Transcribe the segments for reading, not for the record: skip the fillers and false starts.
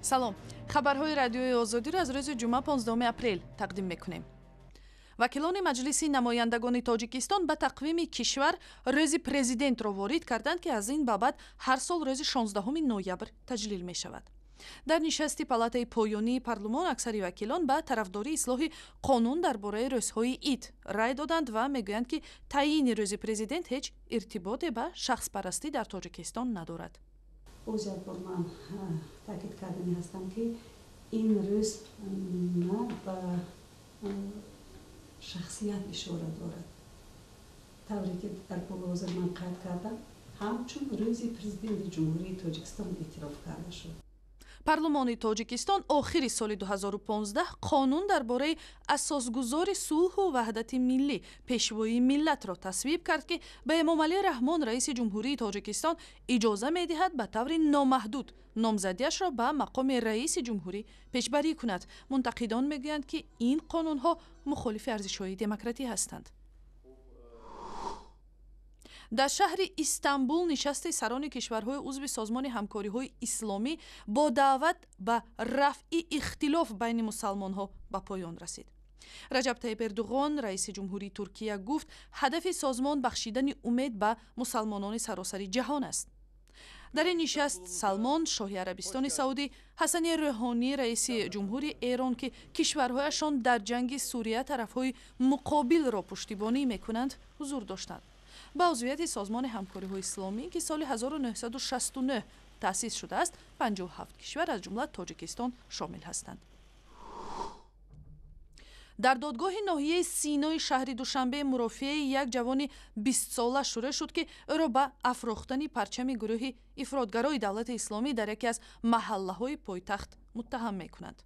Салом, хабарҳои Радиои Озодиро аз рӯзи ҷумъа, 15 апрел тақдим мекунем. Вакилони Маҷлиси намояндагони Тоҷикистон ба тақвими кишвар Рӯзи Президентро ворид карданд, ки аз ин ба баъд ҳар сол рӯзи 16 ноябр таҷлил мешавад. Дар нишасти палатаи поёнии парлумон аксари вакилон ба тарафдории ислоҳи қонун дар бораи рӯзҳои ид рай доданд ва мегӯянд, ки таъйини Рӯзи Президент ҳеҷ иртиботе ба шахспарастӣ дар Тоҷикистон надорад. Боз як бор ман таъкид кардани ҳастам, ки ин рӯз на ба шахсият ишора дорад. Тавре ки дар боло ҳозир ман қайд кардам, ҳамчун Рӯзи Президенти Ҷумҳурии Тоҷикистон эътироф карда шуд. Парлумони Тоҷикистон охири соли 2015 қонун дар бораи асосгузори сулҳу ваҳдати миллӣ, Пешвои миллатро тасвиб кард, ки ба Эмомалӣ Раҳмон, раиси ҷумҳурии Тоҷикистон, иҷоза медиҳад ба таври номаҳдуд номзадиашро ба мақоми раиси ҷумҳурӣ пешбарӣ кунад. Мунтақидон мегӯянд, ки ин қонунҳо мухолифи арзишҳои демократӣ ҳастанд. Дар шаҳри Истанбул нишасти сарони кишварҳои узви Созмони ҳамкориҳои исломӣ бо даъват ба рафъи ихтилоф байни мусалмонҳо ба поён расид. Раҷаб Таиб Эрдуғон, раиси ҷумҳурии Туркия, гуфт, ҳадафи созмон бахшидани умед ба мусалмонони саросари ҷаҳон аст. Дар ин нишаст Салмон, шоҳи Арабистони Саудӣ, Ҳасани Рӯҳонӣ, раиси ҷумҳури Эрон, ки кишварҳояшон дар ҷанги Сурия тарафҳои муқобилро пуштибонӣ мекунанд, ҳузур доштанд. Ба узвияти Созмони ҳамкориҳои исломӣ, ки соли 1969 таъсис шудааст, 57 кишвар, аз ҷумла Тоҷикистон, шомил ҳастанд. Дар додгоҳи ноҳияи Синои шаҳри Душанбе мурофиаи як ҷавони 20-сола шурӯъ шуд, ки ӯро ба афрохтани парчами гурӯҳи ифротгарои Давлати Исломӣ дар яке аз маҳаллаҳои пойтахт муттаҳам мекунанд.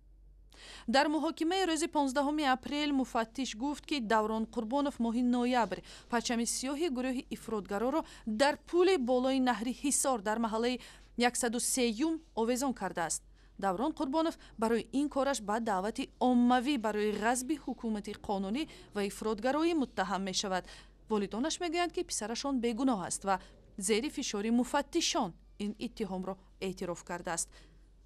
Дар муҳокимаи рӯзи 15 апрел муфаттиш гуфт, ки Даврон Қурбонов моҳи ноябр парчами сиёҳи гурӯҳи ифротгароро дар пули болои наҳри Ҳисор дар маҳаллаи 103-юм овезон кардааст. Даврон Қурбонов барои ин кораш ба даъвати оммавӣ барои ғасби ҳукумати қонунӣ ва ифротгароӣ муттаҳам мешавад. Волидонаш мегӯянд, ки писарашон бегуноҳ аст ва зери фишори муфаттишон ин иттиҳомро эътироф кардааст.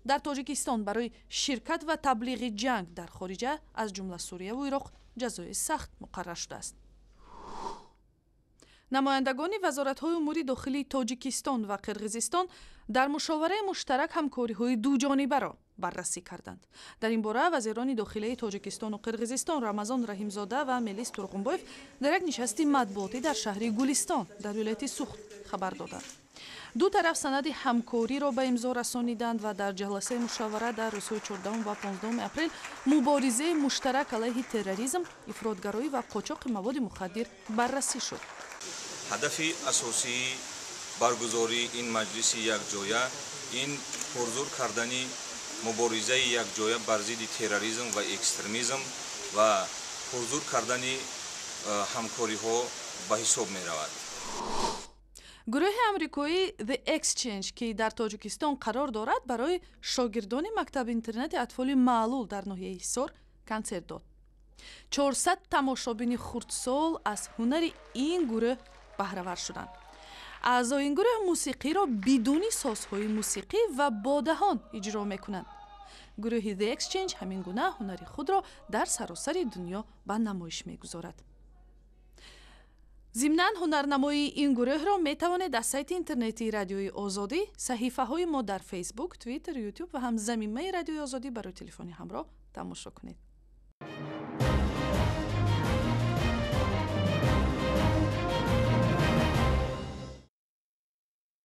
Дар Тоҷикистон барои ширкат ва таблиғи ҷанг дар хориҷа, аз ҷумла Сурияву Ироқ, ҷазои сахт муқаррар шудааст. Намояндагони вазоратҳои умури дохилии Тоҷикистон ва Қирғизистон дар мушовараи муштарак ҳамкориҳои дуҷонибаро баррасӣ карданд. Дар ин бора вазирони дохилаи Тоҷикистону Қирғизистон Рамазон Раҳимзода ва Мелис Турғунбоев дар як нишасти матбуотӣ дар шаҳри Гулистон дар вилояти Сухт хабар доданд. Ду тараф санади ҳамкориро ба имзо расониданд ва дар ҷаласаи мушовара дар рӯзҳои 14 ва 15 апрел муборизаи муштарак алайҳи терроризм, ифротгароӣ ва қочоқи маводи мухаддир баррасӣ шуд. Ҳадафи асосии баргузории ин маҷлиси якҷоя ин пурзур кардани муборизаи якҷоя бар зидди терроризм ва экстремизм ва пурзур кардани ҳамкориҳо ба ҳисоб меравад. Гурӯҳи амрикоӣ The Exchange, ки дар Тоҷикистон қарор дорад, барои шогирдони мактаби интернати атфоли маълул дар ноҳияи Ҳисор консерт дод. 400 тамошобини хурдсол аз ҳунари ин гурӯҳ баҳравар шуданд. Аъзои ин гурӯҳ мусиқиро бидуни созҳои мусиқӣ ва бо даҳон иҷро мекунанд. Гурӯҳи The Exchange ҳамин гуна ҳунари худро дар саросари дунё ба намоиш мегузорад. Зимнан, ҳунарнамоии ин гурӯҳро метавонед аз сайти интернетии Радиои Озодӣ, саҳифаҳои мо дар Фейсбук, Твиттер, Ютуб ва ҳам замимаи Радиои Озодӣ барои телефони ҳамроҳ тамошо кунед.